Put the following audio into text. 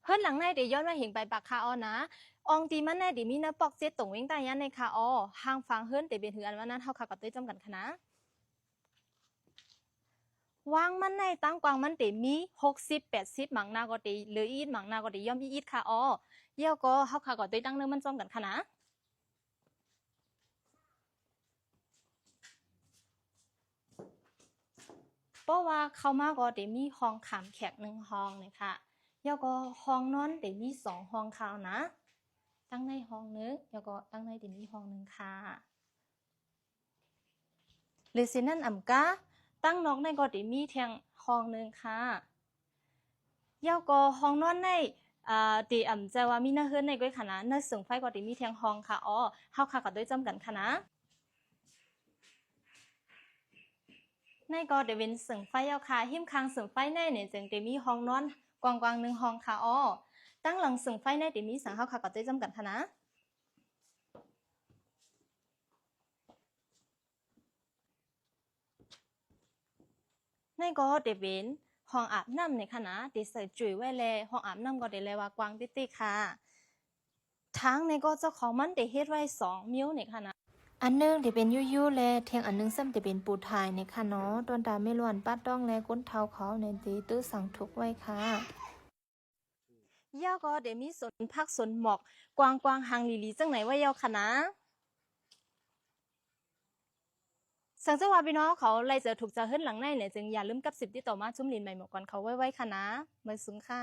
ເຮືອນຫຼັງໃນເດຍ້ອນວ່າເຫັນໃບປາກຄາອໍນະ. ອ່ອງຕີມັນໃນເດມີເນື້ອປອກເຈັດຕົງເວັງໃຕ້ຍານໃນຄາອໍ. ຫ່າງຝັ່ງເຮືອນເດເປັນຫືອອັນວ່ານັ້ນ ເຮົາຄາກໍຕົວຍຈຳກັນຄະນະ. ຫວ່າງມັນໃນຕັ້ງກວ້າງມັນເດມີຫົກສິບ ແປດສິບ ໝາງໜ້າກໍເດເລີອີກ ໝາງໜ້າກໍເດຍ່ອມອີກຄາອໍ. ແລ້ວກໍເຮົາຄາກໍຕົວຍຕັ້ງເນີມັນຈອມກັນຄະນະ. ເພາະວ່າເຂົ້າມາກໍເດມີຫ້ອງຂ້າມແຂກໜຶ່ງຫ້ອງນີ້ຄະ. ແລ້ວກໍຫ້ອງນອນເດມີສອງຫ້ອງຄະນະ. ຕັ້ງໃນຫ້ອງໜຶ່ງ ແລ້ວກໍຕັ້ງໃນເດມີຫ້ອງໜຶ່ງຄະ. ຫຼືເຊັ່ນນັ້ນອຳກາ ຕັ້ງນອກໃນກໍເດມີທຽງຫ້ອງໜຶ່ງຄະ. ແລ້ວກໍຫ້ອງນອນໃນ ເອີ ເດອຳຈະວ່າມີໃນເຮືອນໃນກ້ວຍຄະນະ. ໃນເຊິ່ງໄຟກໍເດມີທຽງຫ້ອງຄາອໍ. ເຮົາຄາກໍຕົວຍຈຳກັນຄະນະ. ໃນກໍເດເປັນເຊິ່ງໄຟແລ້ວຄະ. ຮິມຂ້າງເຊິ່ງໄຟໃນນີ້ຈຶ່ງເດມີຫ້ອງນອນກວ້າງໆໜຶ່ງຫ້ອງຄາອໍ. ຕັ້ງຫຼັງເຊິ່ງໄຟໃນເດມີສັງ ເຮົາຄາກໍຕົວຍຈຳກັນຄະນະ. ໃນກໍເດເປັນຫ້ອງອາບນ້ຳນີ້ຄະນະ. ເດໃສ່ຈຸ້ຍໄວ້ແລະ ຫ້ອງອາບນ້ຳກໍເດແລວ່າກວ້າງຕິຕິຄະ. ທາງໃນກໍເຈົ້າຂອງມັນເດເຮັດໄວ້ສອງມ້ຽວນີ້ຄະນະ. ອັນໜຶ່ງເດເປັນຢູຢູແລະ ທຽງອັນໜຶ່ງຊ້ຳເດເປັນປູໄທນີ້ຄະເນາະ. ຕອນຕາແມ່ຫຼວນປາດຕ້ອງແລະ ກົ້ນເຖົ້າເຂົາໃນເດຕື້ສັງທຸກໄວ້ຄະ. ແລ້ວກໍເດມີສວນຜັກສວນໝອກກວ້າງໆຫາງຫຼີໆຈັ່ງໃນໄວ້ແລ້ວຄະນະ. ສັງເຈົ້າວ່າພີ່ນ້ອງເຂົາໄດ້ຈະຖືກຈາກເຮືອນຫຼັງໃນນີ້ ຈຶ່ງຢ່າລືມກັບສິບຕິດຕໍ່ມາຊົມຫຼິ້ນໃໝ່ໝົກກ່ອນເຂົາໄວໆຄະນະ. ມາສູງຄະ.